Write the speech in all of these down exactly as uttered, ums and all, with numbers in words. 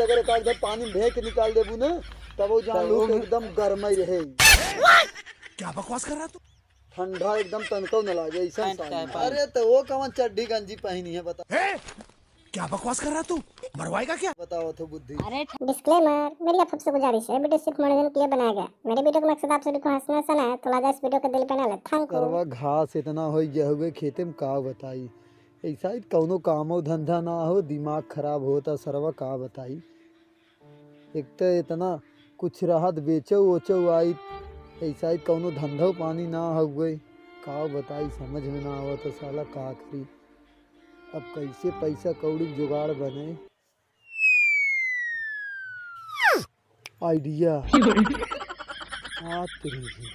अगर एक आध पानी में भेंक निकाल देबू ना, तब वो जान तब लू वो कि एकदम गरमाई रहे। क्या बकवास कर रहा तू? ठंडा एकदम तनको न लागे, ऐसा साड़ी। अरे तो वो कौन चड्ढी गंजी पहनी है, बता। ए, क्या बकवास कर रहा तू? मरवाएगा क्या? बताओ तो बुद्धि। अरे डिस्क्लेमर, मेरी आप सबसे गुजारिश है, वीडियो सिर्फ मनोरंजन के लिए बनाया गया। मेरे वीडियो का मकसद आप सभी को हंसना हंसाना है, तो लिहाजा इस वीडियो को दिल पे ना ले। थैंक यू। सरवा घास इतना हो गया हुए खेते में, का बताई। ऐसा ही कौनो कामो धंधा ना हो, दिमाग खराब होता सरवा, का बताई। एक तो इतना कुछ रहत बेचो ओचो आई, ऐसा ही कौनो धंधो पानी ना हुए, का बताई, समझ में ना आवत साला का करी। अब कैसे पैसा कौड़ी जुगाड़ बने। आइडिया। आ तेरी की।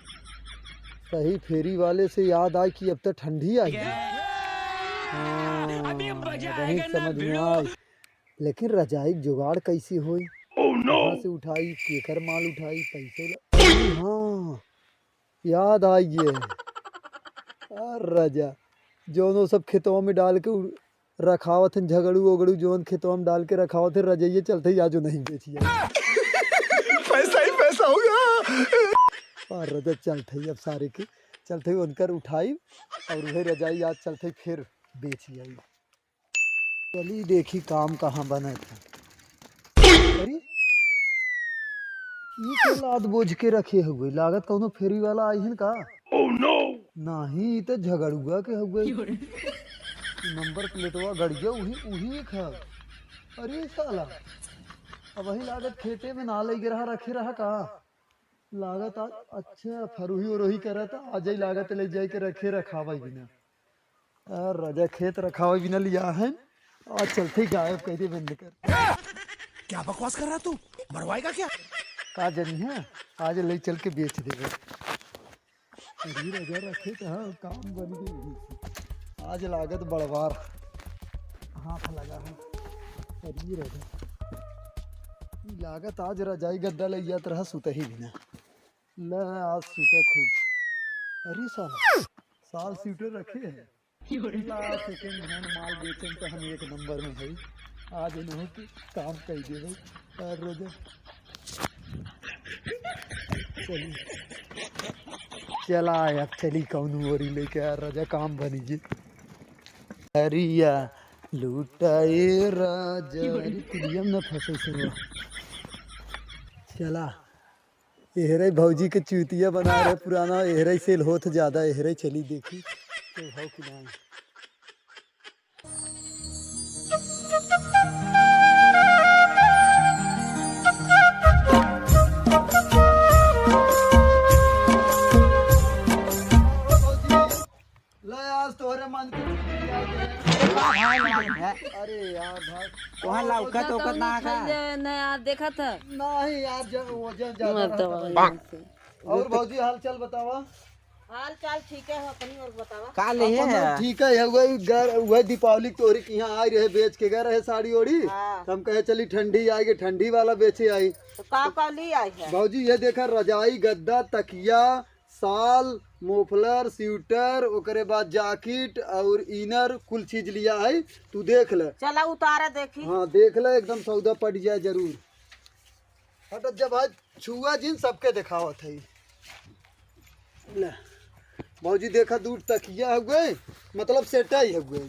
सही, फेरी वाले से याद आई कि अब तो ठंडी आई है। हाँ, वही समझ में आई। लेकिन रजाई जुगाड़ कैसी होई? कहाँ से उठाई, केकर माल उठाई, पैसे ला-, अरे हाँ, याद आई है। आ रजा, जौन वो सब खेतवा में डाल के उ-, रखावत हन, झगड़ू ओगड़ू जौन खेतवा में डाल के रखावत हन, रजइये चलते ही आजो नहीं बेची आई। पैसा ही पैसा होगा। आ रजा चलते ही अब सारे के चलते ही उनकर उठाई और वही रजाई आज चलते ही फिर बेची आई। चली देखी काम कहाँ बनत है। अरे, ई के लाद बोझ के रखे हुए, लागत कौनो फेरी वाला आई हन का? Oh no! नाही, ई तो झगड़ुआ के हुए। नंबर प्लेटवा गड़िया उही, उही एक है। अरे साला, अब वही लागत खेते में ना लग रहा, रखे रहा का? लागत आज, अच्छा, फरुही उरुही करत, आज ही लागत ले जाए के रखे रखावा ही बिना। आ, राजा खेत रखावा ही बिना लिया है, आज चलते ही गायब कर दे बंद कर। क्या बकवास कर रहा तू? मरवाएगा क्या? का जनी है, आज ले चल के बेच देबे। अरे राजा रखे तो हाँ, काम बन गई। आज लागत बड़वार हाथ लगा है। अरे राजा, ई लागत आज रजाई गद्दा ले जात रहा सुतही बिना। ले आज सुते खूब। अरे साला, साल स्वेटर रखे है। ला सेकंड हैंड माल बेचन तो हम एक नंबर में है। आज इन्हों के काम कर दे भाई। और रोजा चली। चला अब चली कौन ओरी लेके आ राजा काम बनी जी। अरिया लूटा ए राजा। अरे पिलियम न फंसे सुनो। चला एहरे भौजी के चूतिया बना रहे पुराना, एहरे सेल होत ज्यादा, एहरे चली देखी तो हो कि नहीं। ले आज तोहरे मन के चीज लिया के। अरे यार भाई। तोहार लौकत ओकत ना का? नहीं यार, देखत है। नहीं यार, जब वजन ज्यादा मत रहता दवा है। यहाँ से। और भौजी हाल चाल बतावा। हाल चाल ठीक है, अपनी और बतावा। का ले अपन है? ठीक है, वही घर, वही दीपावली के तोहरी के यहाँ आई रहे, बेच के गए रहे साड़ी ओड़ी। हाँ। तो हम कहे चली ठंडी आएगी, ठंडी वाला बेचे आई। तो का का ली आई है? भौजी ये देखा, रजाई, गद्दा, तकिया, साल, मोफलर, स्वेटर, ओकरे बाद जैकेट और इनर, कुल चीज लिया है, तू देख ले। चला उतारा देखी। हाँ देख ले, एकदम सौदा पड़ जाए जरूर। हट जब आज छुआ जिन सबके देखावत है। ले भौजी देखा, दू तकिया हो गए, मतलब सेट ही हो गए,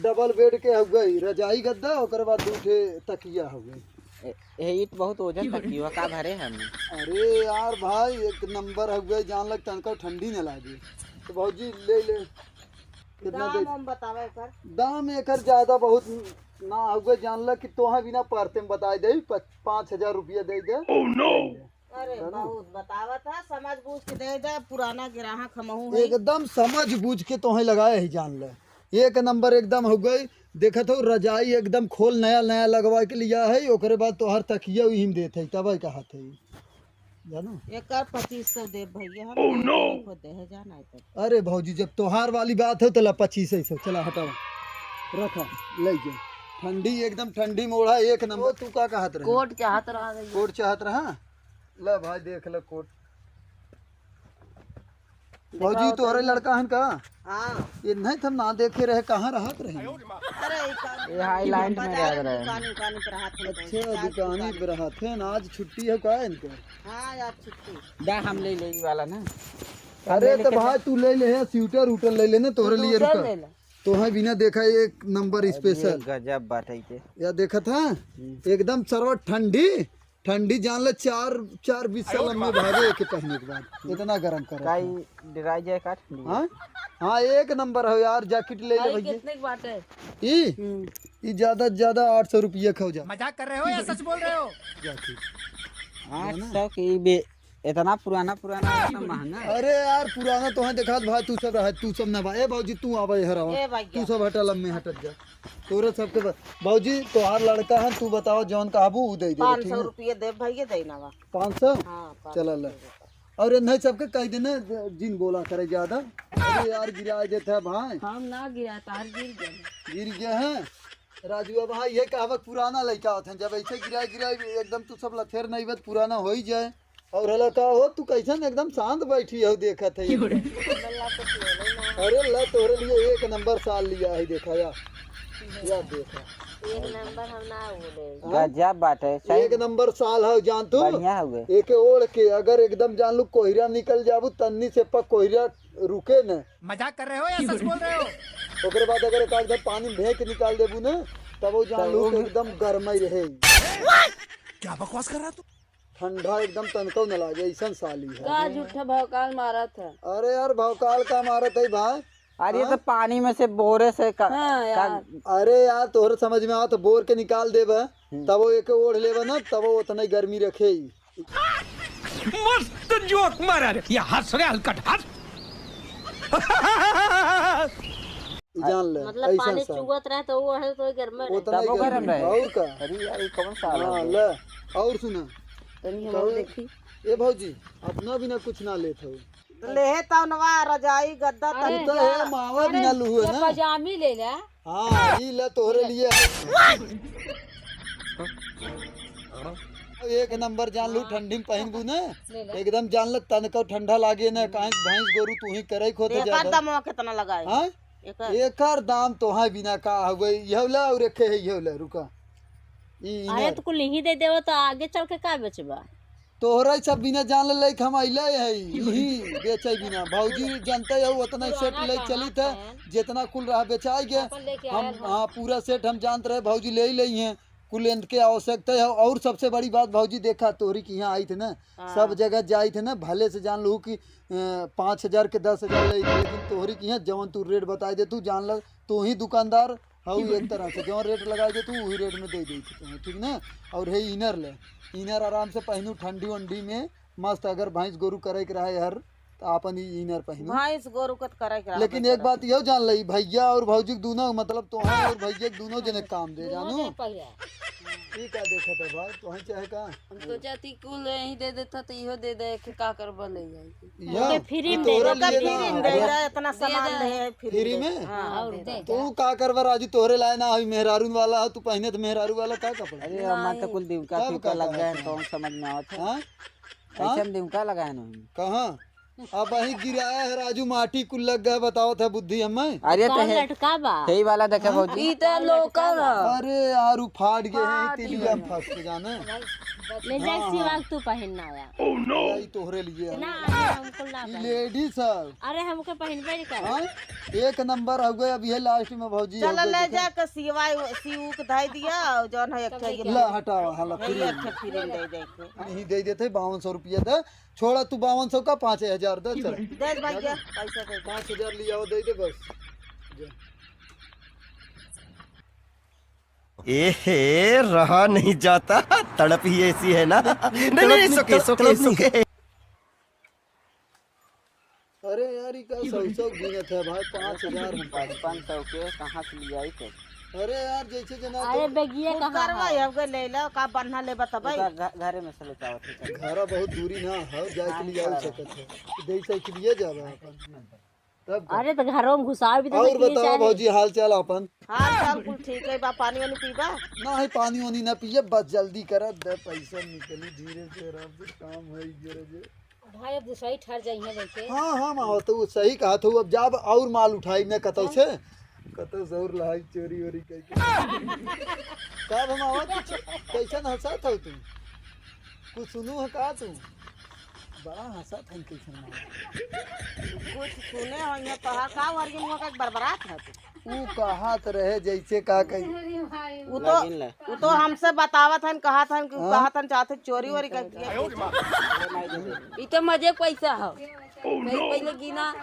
डबल बेड के हो गए, रजाई गद्दा, ओकरे बाद दू ठे तकिया हो गए। ए, ए, ई त बहुत ओजन तकिया का भरे हम। अरे यार भाई, एक नंबर हो गए, जान लग तनका ठंडी न लागे। तो भौजी ले ले। कितना दाम दे? हम बतावे एकर। दाम एकर ज्यादा बहुत ना हो गए, जान लग कि तोहा बिना परते में बताई दे, प-, पाँच हजार रुपया दे दे। अरे है ना? बहुत बतावत है, समझ बूझ के दे दे, पुराना ग्राहक हमहू है। एकदम समझ बूझ के तोहे लगाए है, जान ले। एक नंबर एकदम हो गई। देखत हो रजाई एकदम खोल नया नया लगवा के लिया है, ओकरे बाद तोहार तकिया उही में देत है, तब कहत है, जानो। एकर पच्चीस सौ देब भैया, हम Oh no! नहीं खुद दे है, जाना है तो। अरे भौजी, जब तोहार वाली बात हो तो ला पच्चीस सौ, चला हटावा, रखा, ले जा। ठंडी एकदम ठंडी में ओढ़ा, एक नंबर। तू का कहत रहे? कोट चाहत रहा है। कोट चाहत रहा? ले भाई देख ले कोट। भौजी, तोहरे लड़का हन का? हाँ। ये नहीं, हम ना देखे रहे, कहाँ रहत रहे? अरे, ई का-, ये हाई लाइन में बाजार रहत में रहे। दुकानी, दुकानी पे रहत हैं। अच्छा, दुकानी पे रहत हैं। आज छुट्टी है का इनकर? हाँ, आज छुट्टी। दा, हम ले ले ई वाला ना। अरे, तो भाई, तू ले ले, स्वेटर उटर ले लेना, तोहरे लिए। रुका। तोहे बिना देखा एक नंबर अरे, स्पेशल। गजब बाटे के। या देखत है? हम्म। एकदम सरवा ठंडी, ठंडी जान ले, चार, चार बीस साल में भागे के पहने के बाद। इतना गरम करे। काई डिराई जाए का ठंडी? हाँ? हाँ, एक नंबर हो यार, जैकेट ले ले भाई, भैया। कितने के बाटे? ई? हम्म। ई ज्यादा से ज्यादा आठ सौ रुपया के हो जा। मजाक कर रहे हो या सच बोल रहे हो? जैकेट। आठ सौ के ई बे-, इतना पुराना, पुराना, इतना महंगा। अरे यार, पुराना तो है, देखा भाई, तू सब रहा, तू सब ना भाई। ए भौजी, तू आवा, इधर आवा। ए भैया। तू सब हटा, लम्बे हटत जा। तोरे सबके ब-, भौजी, तोहार लड़का है, तू बताओ, जौन कहबू, ऊ दे दे, पाँच सौ ठीक है? रुपये दे भैया, दे ना बा। पाँच सौ? हाँ, पाँच सौ चला ले। रुपये। और इन्हें सबके कह देना, जिन बोला करे ज्यादा। अरे यार, गिरा देते हैं भाई। हम ना गिरा, तार गिर गए। गिर गए हैं? राजू, अब हाँ, ये कहावत पुराना लइका होत हैं, जब ऐसे गिराई, गिराई, एकदम तू सब लथेर नहीं बत, पुराना हो ही जाए। और हला का हो, तू कैसन एकदम शांत बैठी हो, देखत है। अरे ला, तोहरे लिए एक नंबर साल लिया है, देखा या, या देखा। एक नंबर हम ना बोले। हाँ? गजब बाटे, सही। एक नंबर साल है, जान तू। बढ़िया हुए। एके ओढ़ के अगर एकदम जान लू कोहरा निकल जाबू, तन्नी से पक कोहरा रुके न। मजाक कर रहे हो या सच बोल रहे हो? ओकरे बाद अगर एक आध पानी में भेंक निकाल देबू न, तब वो जान तब लू वो कि एकदम गरमाई रहे। क्या बकवास कर रहा तू? ठंडा एकदम तनको न लागे, ऐसन साली है। का झूठा भौकाल मारत है? अरे यार, भौकाल का मारत है भाई? अरे, ये तो हाँ? पानी में से बोरे से का, हाँ का यार। अरे यार, तोहरे समझ में आओ तो बोर के निकाल देबे, हम्म। तब वो एक ओढ़ लेबे ना, तब वो उतना ही गर्मी रखे ही। मस्त जोक मारा रे। ये हंस रे हलकट, हंस। ई जान ले, मतलब ऐसा पानी सा। चुवत रहे तो वो है तो गर्म रहे। उतना ही तब वो गर्म गर्म रहे। रहे। और का? अरे यार, ये कौन सा हाँ, अलग है? ले। और सुना। तनी हम कहो, देखी। ए भौजी, अपना बिना कुछ ना लेत हो। लेहे तौनवा, रजाई, गद्दा, अरे तकिया। तो जा, ये मावा अरे बिना लुहु है ये ना? पजामी ले ले। हाँ, ई ले तोहरे लिए। एक नंबर जान लू, हाँ। ठंडी में पहिनबू ना, ले ले। एकदम जान ले तनको ठंडा लागे ना, काहे कि भैंस गोरू तू ही करे खोते एकर ज्यादा। दामवा कितना लगाए? हाँ? एकर? एकर दाम तोहे बिना का हवे, इहो ले और एके है, इहो ले, रुका। ई अरे इनर। तो कुल यही दे देवा तो आगे चल के का बेचबा? तोहरा सब बिना जान ले लेके हम अइले है, यही बेचे बिना। भौजी जानते हो उतना ही सेट पुराना ले कहाँ चलित है, है? जितना कुल रहा बेचाई के। अपन लेके हम, आयल है। हाँ, पूरा सेट हम जानत रहे, भौजी ले ही ले हैं। कुल एंत के आवश्यकता है। और सबसे बड़ी बात भौजी, देखा तोहरी के यहाँ आई थे ना, हाँ। सब जगह जाई थे ना, भले से जान लू कि, अ, पाँच हजार के दस हजार ले, लेकिन तोहरी के यहाँ जवन तू रेट बताई दे, तू जान ल, तू ही दुकानदार हऊ एक तरह से, जवन रेट लगाई दे तू, वही रेट में दे दे तू, ठीक ना? और है इनर ले, इनर आराम से पहनू ठंडी वंडी में, मस्त। अगर भैंस गोरू करे के रहे हर, तो आपन ई इनर पहनू। भैंस गोरू के तो करे के रहे लेकिन एक बात यह जान लई, भैया और भौजी के दोनों, मतलब तोहार और भैया के दोनों जने काम दे, दोनों जानू? जने पहिया। ई का देखत है भाई, तोहे चाहे का? हम सोचा थी कुल यहीं दे देता तो इहो दे दे, के का करबा ले जाई। या, ओके फ्री ई में दे तोहरे दे। लिए ओके ना। फ्री में दे अरे, दे, इतना दे सामान दे। ले है फ्री फ्री में? में। हाँ, हाँ, और दे दे। दे। तू का करबा राजू, तोहरे लाए ना, अभी मेहरारू वाला है, तू पहने तो मेहरारू वाला का कपड़ा? अरे, हमार तो नहीं। कुल दिमाग तब पीका का लग गए हैं, कौन समझ में आवत है? हाँ? कैसे हाँ? हम दिमाग लगा है नहीं? कहाँ? अब वही गिराया है राजू, माटी कुल लग गया, बताओ था बुद्धि हमें। अरे तो कौन है, लटका बा? यही वाला देखे हाँ? भौजी। ई तो कौन लटका लोकल बा? है। अरे यार, उ फाट गए हैं, फाट इसीलिए हम गए। फंस के जाने। ले जाए हाँ, सिवा हाँ। तू पहनना आया। Oh no! ई तोहरे लिए है। ना, हमको ना ई पहन। लेडीज है। अरे हमके पहनबे नहीं कर। हाँ? एक नंबर हो गए, अब ये लास्ट में भौजी हो चल गए, ले देखो। जा के सिवाय सीऊ के धाई दिया, और जौन है एक तब ठे लेके ये ला, हटाओ, हाला, ये फ्री एक में। ठे फ्री दे दे के। नहीं दे देते, बावन सौ रुपया दे, छोड़ा तू बावन सौ का, पाँच हजार दे, चल। दे भैया, पैसा दे दे। पाँच हजार लिया हो, दे दे बस। जा। ए हे, रहा नहीं जाता, तड़प ही ऐसी है ना। नहीं, नहीं, नहीं, तड़प नहीं, सुके, तड़प, सुके, तड़प नहीं। सुके। अरे यार, ई का सौ सौ गिनत है भाई, पाँच हजार हम पाँच पाँच सौ के कहाँ से ले आई थे? अरे यार, जैसे जना अरे तो बेगिया कहाँ करवा है? हमके ले लो, का बन्हा ले बताबाई? ओका घ-, घरे में से लेके आवत है। घरा बहुत दूरी ना है, जाए के हाँ, लिए आ घरा। सकत है। जैसे के लिए जावे अपन। तब का? अरे तो घरों में घुसावे भी तो और देखिए बताओ चाहे। भौजी, हाल चाल अपन? हाल चाल कुल ठीक है बा, पानी वानी पीबा? ना है, पानी वानी ना पिए, बस जल्दी कर दे, पैसा निकली धीरे से, आराम से काम है, गिरे जे। भाई, अब दुसही ठहर जाइए लेके। हाँ, हाँ, माँ, तो वो सही कहा था। अब जाब और माल उठाई मैं कतौ से, कतौ से और लाई चोरी वोरी करके। कब हम आवत कुछ कैसन हंसा था तू? कुछ सुनू है का तू? बड़ा हंसा था कैसन मार। कुछ सुने हो ये तो हा का वर्गी मुंह का एक बरबरात है तू। ऊ कहत रहे जैसे का कही। अरे भाई। उ तो, लागिन ला। उ तो हमसे बतावत हन, कहत हन कि हाँ? कहत हन चाहत हन चोरी वोरी कर दिया। ई तो मजे के पैसा हो। पहले गिना।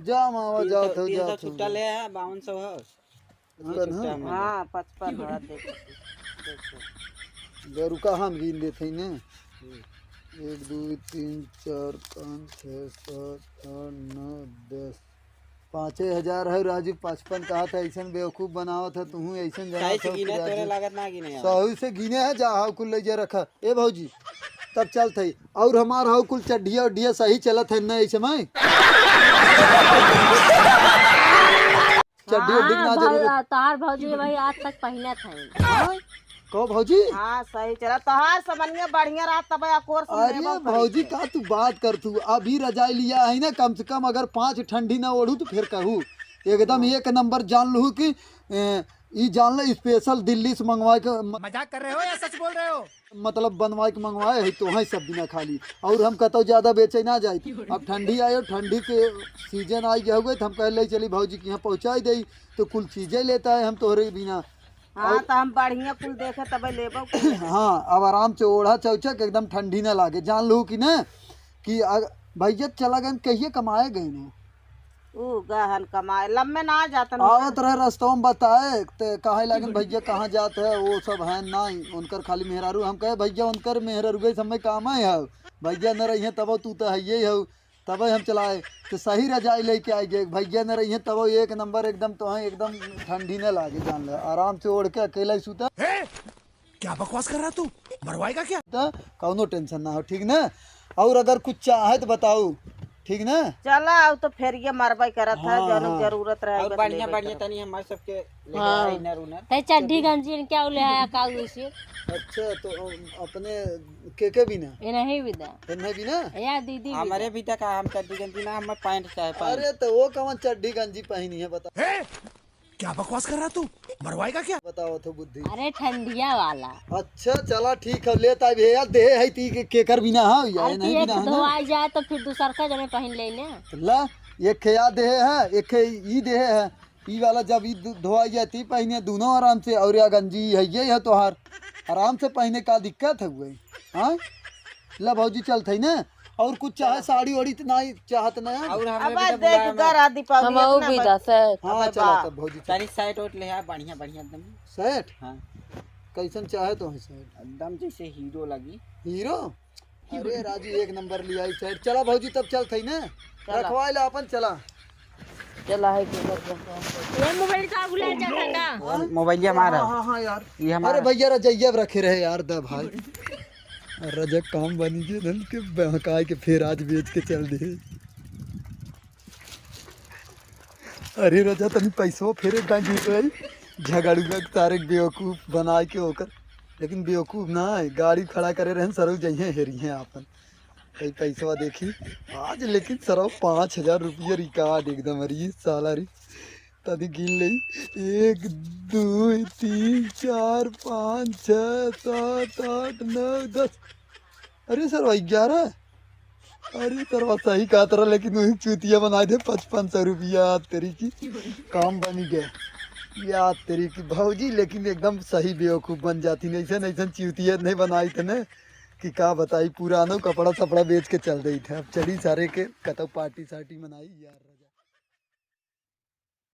जा मावा, तीन सौ, जात हो, तीन सौ जात हो। छुट्टा ले आया, बावन सौ हो। पचपन, हाँ? छुट्टा में। हाँ, पचपन हो, देख, देख। दरुका हम गिन देत हई ने। हम्म। एक, दो, तीन, चार, पाँच, छः, सात, आठ, नौ, दस। पाँचे हजार है राजू, पचपन कहा था, ऐसन बेवकूफ बनावत है तुहू, ऐसन जना सही से सब गिने, तोरे लागत ना गिने यार। सही से गिने है, जा हाउ कुल ले जा रखा। ए भौजी, तब चलत हई। और हमार हाउ कुल चड्ढिया उड्ढिया सही चलत है ना इस समय? चड्ढी उड्ढी हाँ, ना भौ-, जरूरत। तोहार भौजी भाई आज तक पहिनत है। हाँ? कहो भौजी। हाँ, सही चला। तोहार समनिया बढ़िया रहा तब या कोर्स में अरे लेबो करी भौजी, के। का तू बात कर तू? अभी रजाई लिया है ना, कम से कम अगर पाँच ठंडी ना ओढ़ू तो फिर कहू। एकदम हाँ। एक नंबर जान लू कि, ए, ई जान ले special दिल्ली से मंगवाए के म-, मजाक कर रहे हो या सच बोल रहे हो? मतलब बनवाए के मंगवाए है तो है सब बिना खाली। और हम कतौ ज्यादा बेचे ना जाई। अब ठंडी आयो, ठंडी के season आई गया हुए तो हम कह ले चली भौजी के यहाँ पहुँचाई दे, तो कुल चीजें लेता है हम तोहरे बिना। हाँ, और तो हम बढ़िया कुल देखे तबे लेबो कुल। हाँ, अब आराम से ओढ़ा चौचक एकदम ठंडी ना लागे। जान लू कि ना कि अग-, भैया चला गए, कहिए कमाए गए ना। ऊ गहन कमाए, लम्बे ना जातन। आवत रहे रस्तवा में बताए, ते कहे लागन, "भैया कहाँ जात है?" वो सब है ना, उनकर खाली मेहरारू। हम कहे, "भैया उनकर मेहरारू के समय काम है, भैया न रहिए तब तू तो है ही हो।" तबे हम चलाए, तो सही रजाई लेके आए गए। भैया न रहिए तब एक नंबर एकदम तो है, एकदम ठंडी न लागे, जान ले। आराम से ओढ़ के अकेला ही सूता। ए, क्या बकवास कर रहा तू? मरवाएगा क्या? तो कौनो tension ना हो, ठीक ना? और अगर कुछ चाहे तो बताओ, ठीक ना? चला, अब तो फेरिया मरबई करत है, हाँ, जौन हाँ। जरूरत रहे, और बस बढ़िया, लेबे बढ़िया करब। तनी हमारे सबके ले हाँ। आए inner उनर। तै चड्ढी गंजी इनके आउ ले आया का उसे? अच्छा, तो अम, अपने के के बिना? ये नहीं बिदा। ये नहीं बिना? या दीदी बिदा। हमारे भी तक हम चड्ढी गंजी ना, हमारे पैंट चाहे पैंट। अरे, तो वो कौन चड्ढी गंजी पहनी है, बता। ए? क्या बकवास कर रहा तू? मरवाएगा क्या? बताओ तो बुद्धि। अरे, ठंडिया वाला। अच्छा, चला ठीक है, लेता भी है यार, देहे है ती के, केकर बिना है यार, अरे, नहीं ती एक बिना है ना। धोआई जाए तो फिर दूसर का जमे पहन ले ने। तो ला, एक खे या देहे है, एक खे ई देहे है, ई वाला जब ई धो-, धोआई जाए ती पहने दोनों आराम से, और या गंजी है, ये है तोहार, आराम से पहने का दिक्कत है हुए, हाँ? ला भौजी चलत है ना, और कुछ चाहे साड़ी ओड़ी तो नहीं चाहत ना है? और हमरे अब भी तो देख बुलाए घर आदि पाओ, हम आऊ इतना भी बा-, दस है। हाँ, अबे चला बा। तब भौजी चल। तनी सेट ओट ले आ, बढ़िया, बढ़िया एकदम। सेट? हाँ। कैसन चाहे तो है सेट? एकदम जैसे हीरो लगी। हीरो? अरे राजू, एक नंबर लिया ई सेट। चला भौजी, तब चलत है ना? चला। रखवाए ला अपन, चला। चला है कि ये मोबाइल का भुला जाता का? मोबाइल ये हमारा। हाँ, हाँ, हाँ यार। ये हमारा। अरे भैया, रजैया रखे रहे यार, दे भाई। रजक काम बनी के धन के बहकाए के फिर आज बेच के चल दे। अरे रजा, तनी पैसवा फेरे दांगी रही। झगड़ुआ के तारे बेवकूफ बनाए के ओकर, लेकिन बेवकूफ ना है, गाड़ी खड़ा करे रहन, सरऊ जइहें हेरिहें आपन। कई पैसवा देखी आज, लेकिन सरऊ पाँच हजार रुपया record एकदम, अरे साला रे। तनी गिन ले, एक, दो, तीन, चार, पाँच, छः, सात, आठ, नौ, दस। अरे सर, भाई ग्यारह। अरे सर, बात सही कहा तरह, लेकिन वही चूतिया बनाए दे पचपन सौ रुपया। तेरी की काम बनी गए यार, तेरी की भौजी, लेकिन एकदम सही बेवकूफ बन जाती। नहीं ऐसे, नहीं ऐसे चूतिया नहीं बनाई थे ना कि का बताई, पुरानो कपड़ा सपड़ा बेच के चल रही थे। अब चली सारे के कतौ पार्टी सार्टी मनाई यार।